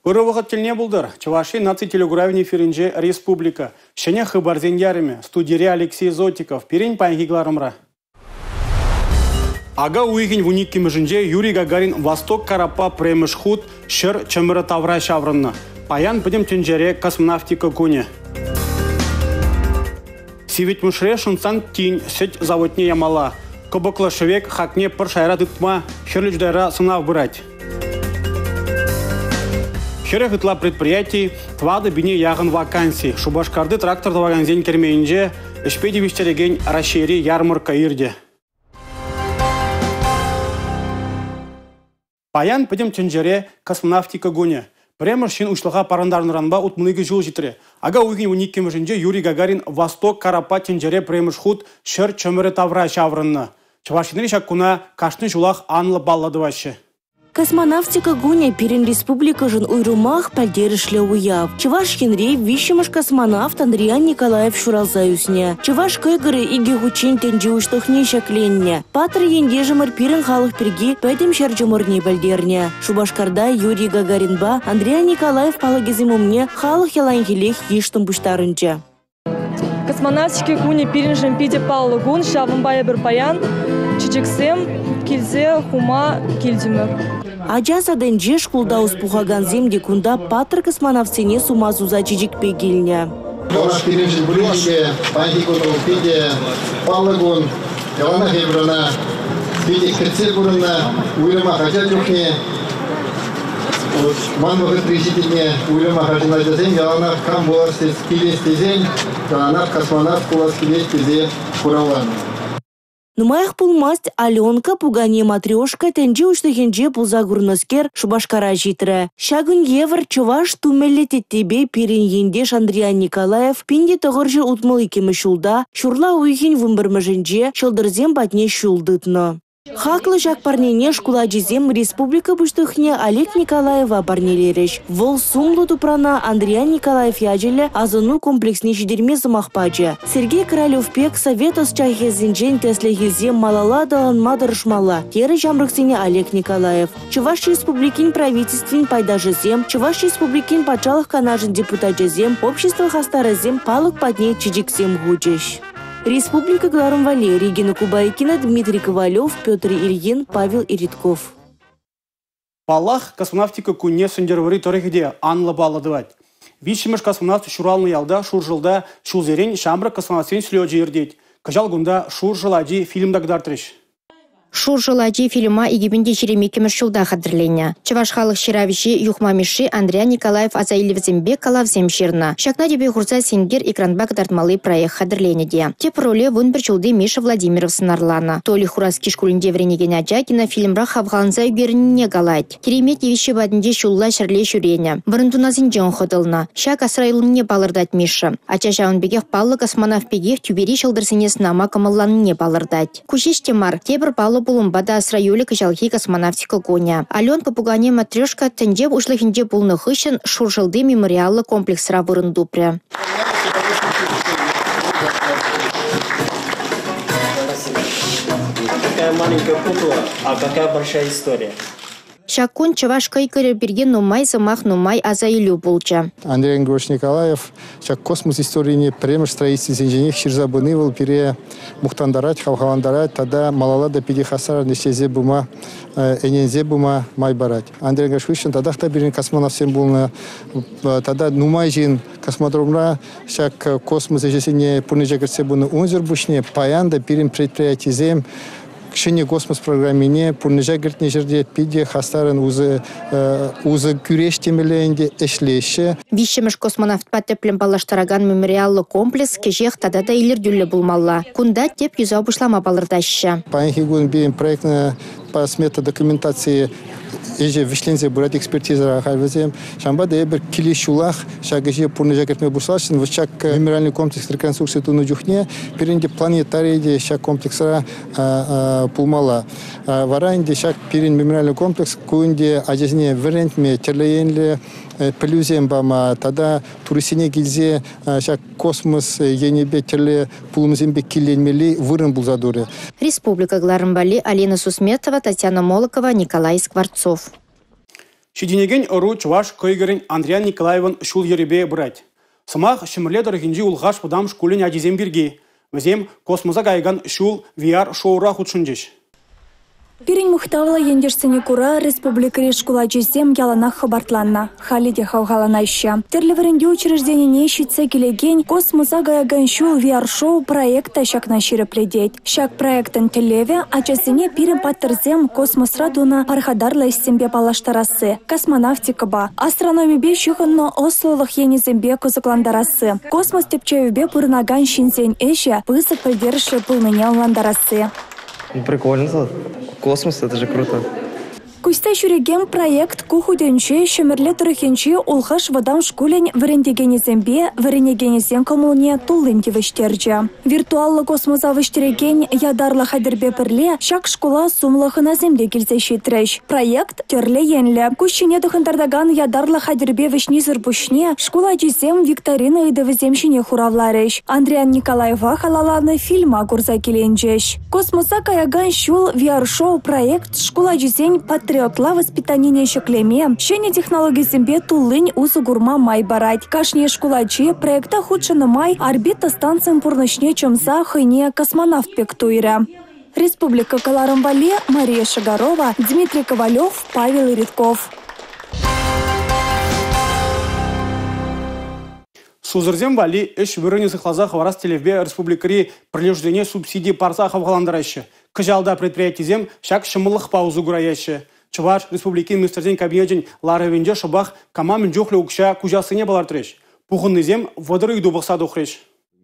Ырӑ вӑхӑт тӗлне пултӑр. Чӑваш Ен наци телекуравӗн эфирӗнче «Республика». Ҫӗнӗ хыпарсен ярӑмӗ. Студире Алексей Зотиков. Пирӗн паянхи кӑларӑмра. Ака уйӑхӗн 12-мӗшӗнче Юрий Гагарин «Восток» караппа пӗрремӗш хут ҫӗр чӑмӑрӗ тавра ҫаврӑннӑ. Паян пӗтӗм тӗнчере космонавтика кунӗ. Сивӗтмӗшре шӑнтсан тин сӗт заводне ямалла. Кӑпӑклӑ шӗвек хакне пӗр шайра тытма Хӗрлӗ Чутайра сӑнав пырать. 40 ытла предприяти, 4 пине яхӑн ваканси. Шупашкарти трактор тӑвакансен керменӗнче ӗҫпе тивӗҫтерекен Раҫҫейри ярмӑркка иртӗ. Паян пӗтӗм тӗнчере космонавтика кунӗ. Пӗрремӗш ҫын уҫлӑха парӑнтарнӑранпа 62 ҫул ҫитрӗ. Ака уйӑхӗн 12-мӗшӗнче Юрий Гагарин «Восток» караппа тӗнчере пӗрремӗш хут ҫӗр чӑмӑрӗ тавра ҫаврӑннӑ. Чӑваш Енре ҫак куна кашни ҫулах анлӑ паллӑ тӑваҫҫӗ. Космонавтика кунӗ пирӗн республикӑшӑн уйрӑмах пӗлтерӗшлӗ уяв. Чӑваш Енре виҫҫӗмӗш космонавт Андриян Николаев ҫуралса ӳснӗ. Чӑваш кӑйкӑрӗ икӗ хутчен тӗнче уҫлӑхне ҫӗкленнӗ. Паттӑр ентешӗмӗр пирӗн халӑх пирки пӗтӗм ҫӗр чӑмӑрне пӗлтернӗ. Шупашкарта Юрий Гагаринпа Андриян Николаев палӑкӗсем умне халӑх яланхиллех йышлӑн пуҫтарӑнчӗ. Космонавтика кунӗ пирӗншӗн питӗ паллӑ кун, ҫавӑнпа эпир паян чечексем килсе хума килтӗмӗр. Ача садӗнче шкулта ӑс пухакансем те кунта паттӑр космонавтсене сума суса чечекпе килнӗ. Чӑваш пирӗншӗн пурин те паянхи кун вӑл питӗ паллӑ кун. Яланах эпир ӑна питӗ кӗтсе пурӑннӑ, уйрӑмах ача чухне. Ман вӑхӑтри ҫитӗннӗ уйрӑмах арҫын ачасем яланах кам пулас килес тесен, яланах космонавт пулас килет тесе хуравланӑ. Нумаях пулмасть Аленка пукане-матрешка тӗнче уҫлӑхӗнче пулса курнӑскер Шупашкара ҫитрӗ. Ҫакӑн евӗр чӑваш тумӗллӗ теттепе пирӗн ентеш Андриян Николаев 1962-мӗш ҫулта ҫурла уйӑхӗн 11-мӗшӗнче ҫӑлтӑрсем патне ҫул тытнӑ. Хаклӑ ҫак парнене шкул ачисем республика Пуҫлӑхне Олег Николаева парнелерӗҫ. Вӑл сумлӑ тупрана Андриян Николаев ячӗллӗ асӑну комплексне ҫитерме сӑмах пачӗ. Сергей Королев пек совет ӑсчахӗсенчен тӗслӗх илсе малалла аталанма тӑрӑшмалла, терӗ ҫамрӑксене Олег Николаев. Чӑваш Республикин Правительствин пайташӗсем, Чӑваш Республикин Патшалӑх Канашӗн депутачӗсем, общество хастарӗсем палӑк патне чечексем хучӗҫ. Республика кӑларӑм валли Регина Кубайкина, Дмитрий Ковалев, Петр Ильин, Павел Иритков. Паллах, космонавтика кунне Сӗнтӗрвӑрри тӑрӑхӗ те анлӑ паллӑ тӑвать. Виҫҫӗмӗш космонавт ҫуралнӑ ялта Шуршӑлта ҫулсерен ҫамрӑк космонавтсен слечӗ иртет. Кӑҫал кунта «Шуршӑл ачи» фильм та кӑтартрӗҫ. «Шуршӑл ачи» фильма 2022-мӗш ҫулта хатӗрленӗ. Чӑваш халӑх ҫыравҫи Юхма Мишши Андриян Николаев аса илӗвӗсемпе калавсем ҫырнӑ. Ҫакна тӗпе хурса сенкер экранпа кӑтартмалли проект хатӗрленӗ те. Тӗп роле 11 ҫулти Миша Владимиров сӑнарланӑ. Толик Хураски шкулӗнче вӗренекен ача кинофильмра хавхаланса ӳкерӗннине калать. Киремет йывӑҫҫи патӗнче ҫулла ҫӗрле ҫӳренӗ. Вӑрӑмтунасенчен хӑтӑлнӑ. Ҫак асра юлнине палӑртать Миша. Ача ҫавӑн пекех паллӑ космонавт пекех тӳпери ҫӑлтӑрсене сӑнама кӑмӑлланине палӑртать. Ку ҫеҫ те мар, тепӗр паллӑ пулӑмпа та асра юлӗ кӑҫалхи космонавтика кунӗ. Аленка пукане-матрешка тӗнче уҫлӑхӗнче пулнӑ хыҫҫӑн Шуршӑлти мемориаллӑ комплексра вырӑн тупрӗ. Какая маленькая кукла, а какая большая история. Ҫак кун чӑваш кӑйкӑрӗ пирки нумай сӑмах, нумай аса илӳ пулчӗ. Андрей Григорьевич Николаев ҫак космос историне пӗрремӗш строительсенченех ҫырса пыни вӑл пире мухтантарать, хавхалантарать тата малалла та питӗ хастаррӑн ӗҫлесе пыма, ӗненсе пыма май парать. Андрей Григорьевич хыҫҫӑн татах та пирӗн космонавтсем пулнӑ, тата нумай ҫын космодромра ҫак космос ӗҫӗсене пурнӑҫа кӗртсе пынӑ. Унсӑр пуҫне паян та пирӗн предприятисем ҫӗнӗ космос программине пурнӑҫа кӗртнӗ ҫӗрте питӗ хастаррӑн усӑ кӳреҫ темелле ӗнтӗ, ӗҫлеҫҫӗ. Виҫҫӗмӗш космонавтпа тӗплӗн паллаштаракан мемориаллӑ комплекс кӗҫех тата та илӗртӳллӗ пулмалла. Кунта тӗп юсав пуҫлама палӑртаҫҫӗ. Паянхи кун пирӗн проектная смета документацийӗ ӗҫӗ вӗҫленсе пырать экспертизӑра халь вӗсем. Ҫавӑнпа та эпир килес ҫулах ҫак ӗҫе пурнӑҫа кӗртме пуҫласшӑн. Вот ҫак мемориальный комплекс реконструкци тунӑ чухне пирӗн те планетарий те ҫак комплексра пулмалла. Вара ӗнтӗ ҫак пирӗн мемориальный комплекс ку ӗнтӗ ачасене вӗрентме, тӗрлӗ енлӗ пӗлӳсем пама тата туристсене килсе ҫак космос енӗпе тӗрлӗ пулӑмсемпе килленмелли вырӑн пулса турӗ. Республика кӑларӑм валли Алина Сусметова, Татьяна Молокова, Николай Скворцов. Ҫитӗнекен ӑру чӑваш кӑйкӑрӗн Андриян Николаевӑн ҫул-йӗрӗпе пырать. Сӑмах Ҫӗмӗрле тӑрӑхӗнчи Улхаш вӑтам шкулӗн ачисем пирки. Вӗсем «Космоса каякан ҫул» VR-шоура хутшӑнчӗҫ. Пирӗн мухтавлӑ ентешсене кура республикӑри шкул ачисем яланах хӑпартланнӑ, халӗ те хавхаланаҫҫӗ. Тӗрлӗ вӗрентӳ учрежденине ҫитсе килекен «Космоса каякан ҫул» VR-шоу проект та ҫакна ҫирӗплетет. Ҫак проектӑн тӗллевӗ – ачасене пирӗн паттӑрсем космосра тунӑ пархатарлӑ ӗҫсемпе паллаштарасси, космонавтикӑпа, астрономипе ҫыхӑннӑ ӑслӑлӑх енӗсемпе кӑсӑклантарасси, космос тӗпчевӗпе пурӑнакан ҫынсен ӗҫӗ пысӑк пӗлтерӗшлӗ пулнине ӑнлантарасси. Прикольно. Космос – это же круто. Куҫса ҫӳрекен проект ку хутӗнче Ҫӗмӗрле тӑрӑхӗнчи Улхаш вӑтам шкулӗн вӗрентекенӗсемпе вӗренекенӗсен кӑмӑлне туллин тивӗҫтерчӗ. Виртуаллӑ космоса вӗҫтерекен ятарлӑ хатӗрпе пӗрле ҫак шкула сумлӑ хӑнасем те килсе ҫитрӗҫ. Проект тӗрлӗ енлӗ. Куҫ ҫине тӑхӑнтартакан ятарлӑ хатӗрпе вӗҫнисӗр пуҫне шкул ачисем викторина ыйтӑвӗсем ҫине хуравларӗҫ. Андриян Николаева халалланӑ фильма курса киленчӗҫ. Космоса каякан ҫул VR-шоу проект шкул ачисен патриотла воспитанине ҫӗклеме, ҫӗнӗ технологисемпе туллин усӑ курма май парать. Кашни шкул ачи проекта хутшӑннӑ май орбита станцин пурнӑҫне чӑмса хӑйне космонавт пек туйрӗ. Республика кӑларӑм валли Мария Шагарова, Дмитрий Ковалев, Павел Иритков. Сусӑрсем валли ӗҫ вырӑнӗ сыхласа хӑварас тӗллевпе республикӑри пӗрлешӳсене субсиди парса хавхалантараҫҫӗ. Кӑҫал та предприятисем ҫак ҫӑмӑллӑхпа усӑ кураяҫҫӗ. Чӑваш Республикин Министрсен Кабинечӗн ларӑвӗнче шӑпах кама мӗн чухлӗ укҫа куҫассине палӑртрӗҫ. Пухӑннисем 30 ыйту пӑхса тухрӗҫ.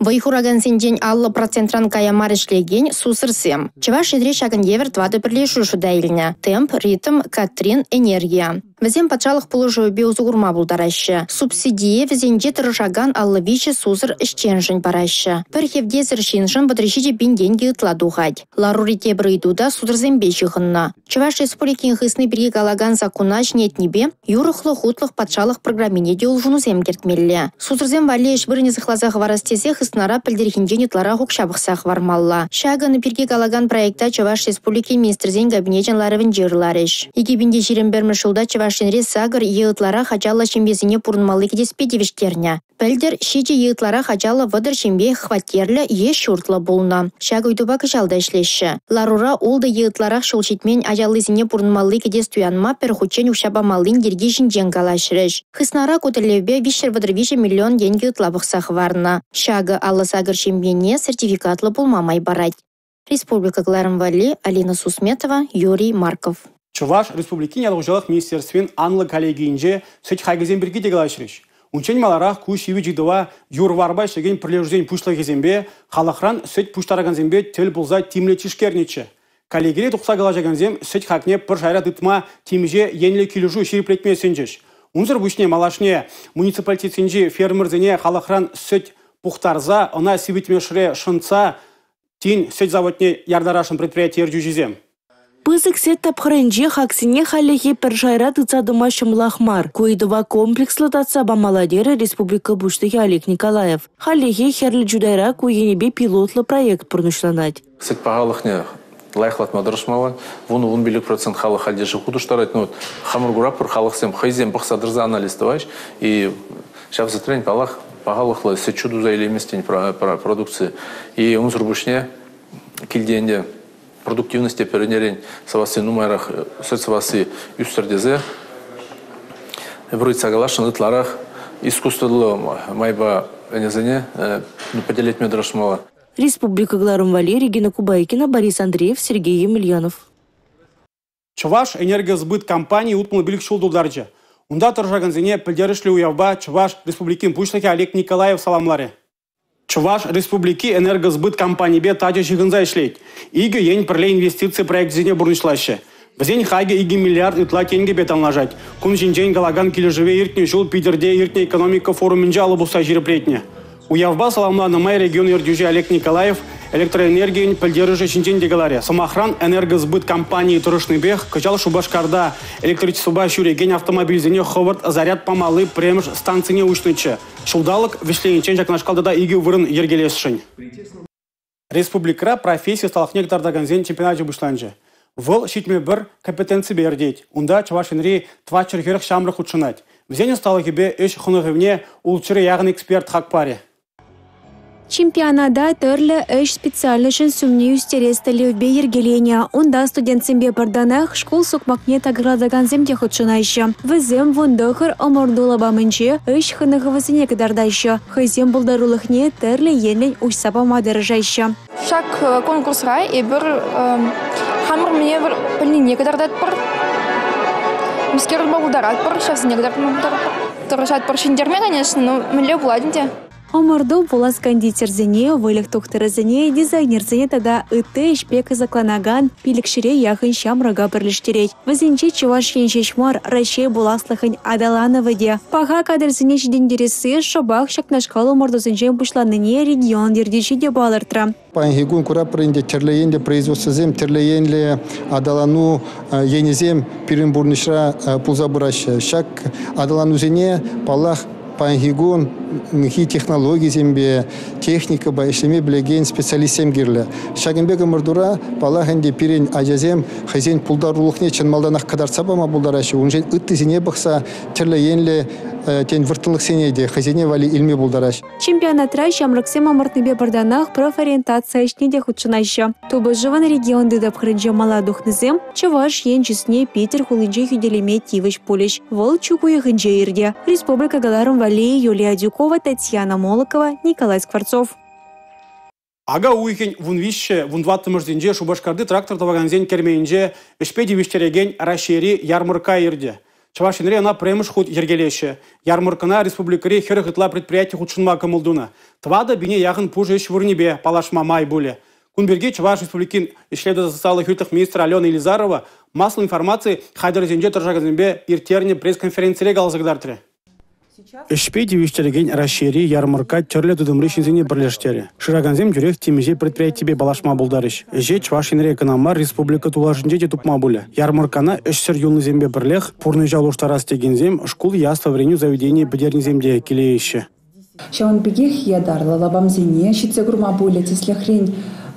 Вӑй хуракансенчен 50%-ран кая мар ӗҫлекен сусӑрсем. Чӑваш Енре ҫакӑн евӗр 4 пӗрлешӳ шута илнӗ: Темп, Ритм, Катрин, Энергия. Вӗсем патшалӑх пулӑшӑвӗпе усӑ курма пултараҫҫӗ. Субсидие вӗсенче тӑрӑшакан 53 сусӑр ӗҫченшӗн параҫҫӗ. Пӗр хевтесӗр ҫыншӑн 37 пин тенкӗ ытла тухать. Ларури тепӗр ыйту та сусӑрсемпе ҫыхӑннӑ. Чӑваш Республикин хысни пирки калакан саккуна ҫӗнетнипе юрӑхлӑ хутлӑх патшалӑх программине те улшӑнусем кӗртмелле. Сусӑрсем валли ӗҫ вырӑнӗ сыхласа хӑварас тесе хыснара пӗлтӗрхинчен ытларах укҫа пӑхса хӑвармалла. Ҫакӑн пирки калакан проекта Чӑваш Республикин Министрсен Кабинечӗн ларӑвӗнче ырларӗҫ. 2021 ҫулта Чӑваш Енре 8 е ытларах ачаллӑ ҫемьесене пурӑнмалли кӗтеспе тивӗҫтернӗ. Пӗлтӗр 7 е ытларах ачаллӑ 30 ҫемье хваттерлӗ е ҫуртлӑ пулнӑ. Ҫак ыйтупа кӑҫал та ӗҫлеҫҫӗ. Ларура 6 е ытларах ҫул ҫитмен ачаллисене пурӑнмалли кӗтес туянма пӗр хутчен укҫа памаллин йӗрки ҫинчен калаҫрӗҫ. Хыснара ку тӗллевпе 333 миллион тенкӗ ытла пӑхса хӑварнӑ. Ҫакӑ 58 ҫемьене сертификатлӑ пулма май парать. Республика кӑларӑм валли Алина Сусметова, Юрий Марков. Чӑваш Республикин ял хуҫалӑх министерствин анлӑ коллегийӗнче сӗт хакӗсем пирки те калаҫрӗҫ. Унччен маларах ку ҫивӗч ыйтӑва юр-варпа ӗҫлекен пӗрлешӳсен пуҫлӑхӗсемпе, халӑхран сӗт пуҫтаракансемпе тӗл пулса тимлӗ тишкернӗччӗ. Коллегире тухса калаҫакансем сӗт хакне пӗр шайра тытма темиҫе енлӗ килӗшӳ ҫирӗплетме сӗнчӗҫ. Унсӑр пуҫне малашне муниципалитетсенчи фермерсене халӑхран сӗт пухтарса, ӑна сивӗтмӗшре шӑнтса тин сӗт заводне яртарасшӑн предприяти ертӳҫисем. Пысӑк сӗт тапхӑрӗнче хаксене хальлӗхе пӗр шайра тытса тӑма ҫӑмӑлах мар. Ку ыйтӑва комплекслӑ татса памалла терӗ республика Пуҫлӑхӗ Олег Николаев. Хальлӗхе Хӗрлӗ Чутайра ку енӗпе пилотлӑ проект пурнӑҫланать. Сӗт пахалӑхне лайӑхлатма тӑрӑшмалла. 10-15% халӑх хальтешӗ хутӑштарать. Ну, хамӑр куратпӑр, халӑхсем хӑйсем пӑхса тӑрса анализ тӑваҫ. И ҫав сӗтрен, паллах, пахалӑхлӑ сӗт-ҫу туса илейместӗн продукци. И унсӑр пуҫне килте ӗнтӗ продуктивность пӗренерен сӑвасси нумайрах сӗт сӑвасси ӳстӗр тесе вырӑйтса каласшӑн ытларах искусствӑллӑ майпа ӗнесене пӗтӗлетме тӑрӑшмалла. Республика кӑларӑм валли Регина Кубайкина, Борис Андреев, Сергей Емельянов. Чӑваш энергосбыт компанийӗ 65 ҫул тултарчӗ. Унта тӑрӑшакансене пӗлтерӗшлӗ уявпа Чӑваш Республикин Пуҫлӑхӗ Олег Николаев саламларӗ. Чӑваш Республики энергосбыт компанипе тачӑ ҫыхӑнса ӗҫлет. Икӗ ен пӗрле инвестици проекчӗсене пурнӑҫлаҫҫӗ. Вӗсен хакӗ 2 миллиард ытла тенкӗпе танлашать. Кун ҫинчен калакан килӗшӗве иртнӗ ҫул Питӗрте иртнӗ экономика форумӗнче алӑ пусса ҫирӗплетнӗ. Уявпа саламланӑ май регион ертӳҫи Олег Николаев электроэнергийӗн пӗлтерӗшӗ ҫинчен те каларӗ. Сӑмахран, энергосбыт компанийӗ тӑрӑшнипех кӑҫал Шупашкарта электричествӑпа ҫӳрекен автомобильсене хӑвӑрт заряд памалли пӗрремӗш станцине уҫнӑччӗ. Ҫулталӑк вӗҫлениччен ҫакнашкал тата 2 вырӑн йӗркелесшӗн. Республикӑра професси ӑсталӑхне кӑтартакансен чемпионачӗ пуҫланчӗ. Вӑл 71 компетенципе иртет. Унта Чӑваш Енри 440 ҫамрӑк хутшӑнать. Вӗсен ӑсталӑхӗпе ӗҫ хӑнӑхӑвне 600 яхӑн эксперт хак парӗ. Чемпионата тӗрлӗ ӗҫ специальноҫӗн сумне ӳстерес тӗллевпе йӗркеленӗ. Унта студентсемпе пӗр танах шкул сукмакне такӑрлатакансем те хутшӑнаҫҫӗ. Вӗсем 19 ӑмӑрту лапамӗнче ӗҫ хӑнӑхӑвӗсене кӑтартаҫҫӗ, хӑйсен пултарулӑхне тӗрлӗ енлӗн уҫса пама тӑрӑшаҫҫӗ. Ҫак конкурсра эпир хамӑр мӗне пӗлнине кӑтартатпӑр, мӗскер тума пултаратпӑр, ҫавсене кӑтартма пултаратпӑр. Тӑрӑшатпӑр ҫӗнтерме, конечно, но мӗнле пулать ӗнтӗ. Ӑмӑрту пулас кондитерсене, выльӑх тухтӑрӗсене, дизайнерсене тата ытти ӗҫпе кӑсӑкланакан 500-е яхӑн ҫамрӑка пӗрлештерет. Вӗсенче Чӑваш Ен ҫеҫ мар, Раҫҫей пуласлӑхӗн аталанӑвӗ те. Паха кадрсене ҫитӗнтересси шӑпах ҫакнашкал ӑмӑртусенчен пуҫланнине регион ертӳҫи те палӑртрӗ. Паянхи кун куратпӑр ӗнтӗ тӗрлӗ енлӗ производствӑсем, тӗрлӗ енлӗ аталану енӗсем пирӗн пурнӑҫра пулса пыраҫҫӗ. Ҫак аталанусене, паллах, паянхи кунхи технологисемпе, техникӑпа ӗҫлеме пӗлекен специалистсем кирлӗ. Ҫакӑн пек ӑмӑртура, паллах ӗнтӗ, пирӗн ачасем хӑйсен пултарулӑхне чӑн малтанах кӑтартса пама пултараҫҫӗ, уншӑн ыттисене пӑхса тӗрлӗ енлӗ тен вӑрттӑнлӑхсене те хӑйсене валли илме пултараҫҫӗ. Чемпионатра ҫамрӑксем ӑмӑртнипе пӗр танах профориентаци ӗҫне те хутшӑнаҫҫӗ. Тупӑшӑвӑн регионти тапхӑрӗнче мала тухнисем Чӑваш Ен чысне Питӗр хулинче хӳтӗлеме тивӗҫ пулӗҫ. Вӑл чӳк уйӑхӗнче иртӗ. Республика кӑларӑм валли Юлия Адюкова, Татьяна Молокова, Николай Скворцов. Ака уйӑхӗн 13-14-мӗшӗсенче Шупашкарти трактор тӑвакансен керменӗнче ӗҫпе тивӗҫтерекен Раҫҫейри ярмӑркка иртӗ. Чӑваш Енре ӑна пӗрремӗш хут йӗркелеҫҫӗ. Ярмӑрккӑна республикӑри 40 ытла предприяти хутшӑнма кӑмӑл тунӑ. 4 пине яхӑн пушӑ ӗҫ вырӑнӗпе паллашма май пулӗ. Кун пирки Чӑваш Республикин ӗҫлев тата социаллӑ хӳтлӗх министрӗ Алена Елизарова массӑллӑ информаци хатӗрӗсенче тӑрӑшакансемпе ирттернӗ пресс-конференцире каласа кӑтартрӗ. Ӗҫпе тивӗҫтерекен Раҫҫейри ярмӑркка тӗрлӗ тытӑмри ҫынсене пӗрлештерӗ. Шыракансем тӳрех темиҫе предприятипе паллашма пултарӗҫ. Ӗҫе Чӑваш Енре кӑна мар, республика тулашӗнче те тупма пулӗ. Ярмӑрккана ӗҫсӗр юлнисемпе пӗрлех пурнӑҫа улӑштарас текенсем, шкул е аслӑ вӗренӳ заведенийӗ пӗтернисем те килееҫҫӗ. Ҫавӑн пекех ятарлӑ лапамсене ҫитсе курма пулӗ. Тӗслӗхрен,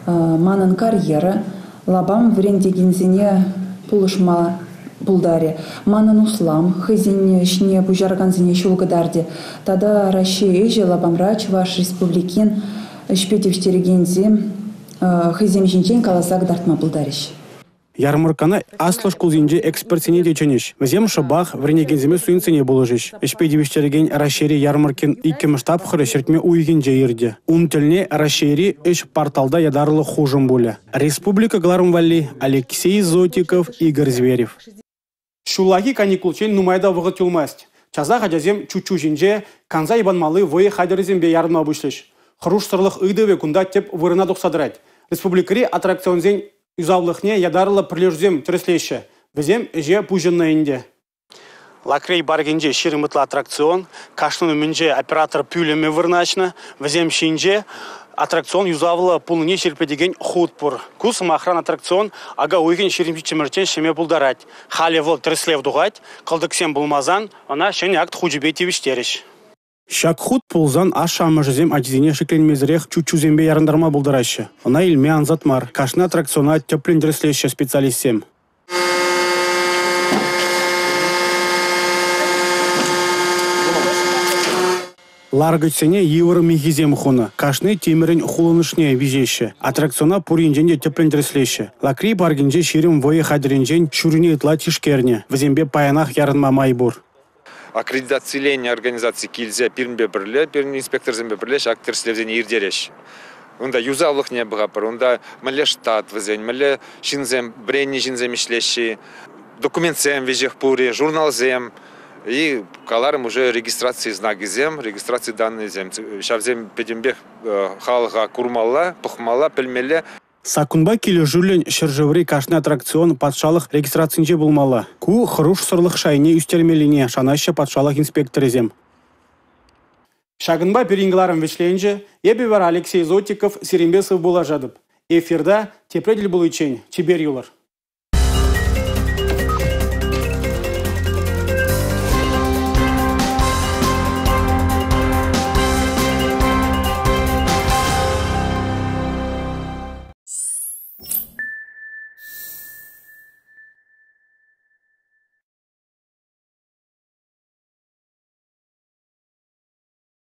«Манӑн карьера» лапам вӗрентекенсене пулӑшма пултарӗ. «Манӑн услам» хӑйсен ӗҫне пуҫаракансене ҫул кӑтартӗ. Тата «Раҫҫей ӗҫӗ» лапамра Чӑваш Республикин ӗҫпе тивӗҫтерекенсем хӑйсем ҫинчен каласа кӑтартма пултарӗҫ. Ярмӑрккана аслӑ шкулсенчи экспертсене те чӗнӗҫ. Вӗсем шӑпах вӗренекенсемпе студентсене пулӑшӗҫ. Ӗҫпе тивӗҫтерекен Раҫҫейри ярмӑрккин иккӗмӗш тапхӑрӗ ҫӗртме уйӑхӗнче иртӗ. Ун тӗлне Раҫҫейри ӗҫ порталта ятарлӑ хушӑм пулӗ. Республика кӑларӑм валли Алексей Зотиков, Игорь Зверев. Ҫуллахи каникулччен нумай та вӑхӑт юлмасть. Часах ачасем чуччу ҫинче канса йӑпанмалли вӑйӑ хатӗрӗсемпе ярӑнма пуҫлӗҫ. Хӑрушсӑрлӑх ыйтӑвӗ кунта тӗп вырӑна тухса тӑрать. Республикӑри аттракционсен юсавлӑхне ятарлӑ пӗрлешӳсем тӗрӗслеҫҫӗ. Вӗсем ӗҫе пуҫӑннӑ ӗнтӗ. Лакрей паркӗнче 20 ытла аттракцион, кашнин умӗнче оператор пӳлӗмӗ вырнаҫнӑ. Вӗсем ҫинче аттракцион юсавлӑ пулнине ҫирӗплетекен хут пур. Ку, сӑмахран, аттракцион ака уйӑхӗн 27-мӗшӗнчен ӗҫлеме пултарать. Халӗ вӑл тӗрӗслев тухать, кӑлтӑксем пулмасан ӑна ҫӗнӗ акт хучӗпе тивӗҫтерӗҫ. Ҫак хут пулсан ашшӗ-амӑшӗсем ачисене шикленмесӗрех чуччусемпе ярӑнтарма пултараҫҫӗ. Ӑна илме ансат мар. Кашни аттракциона тӗплӗн тӗрӗслеҫҫӗ специалистсем. Ларкӑчсене йывӑр михӗсем хунӑ. Кашни тимӗрӗн хулӑнӑшне виҫеҫҫӗ. Аттракциона пур енчен те тӗплӗн тӗрӗслеҫҫӗ. Лакрей паркӗнче 20 вӑйӑ хатӗрӗнчен ҫуррине ытла тишкернӗ. Вӗсемпе паянах ярӑнма май пур. Аккредитациленнӗ организаци килсе пирӗнпе пӗрле, пирӗн инспекторсемпе пӗрле ҫак тӗрӗслевсене ирттереҫҫӗ. Унта юсавлӑхне пӑхатпӑр, унта мӗнле штат вӗсен, мӗнле ҫынсем, вӗреннӗ ҫынсем ӗҫлеҫҫӗ-и, документсем веҫех пур-и, журналсем и каларӑм уже регистраци знакӗсем, регистраци даннӑйӗсем. Ҫавсем пӗтӗмпех халӑха курмалла, пӑхмалла, пӗлмелле. Саккунпа килӗшӳллӗн ҫӗршыври кашни аттракцион патшалӑх регистрацинче пулмалла. Ку хӑрушсӑрлӑх шайне ӳстермеллине шанаҫҫӗ патшалӑх инспекторӗсем. Ҫакӑнпа пирӗн кӑларӑм вӗҫленчӗ. Эпӗ вара Алексей Зотиков сирӗнпе сыв пуллашатӑп. Эфирта тепре тӗл пуличчен чипер юлӑр.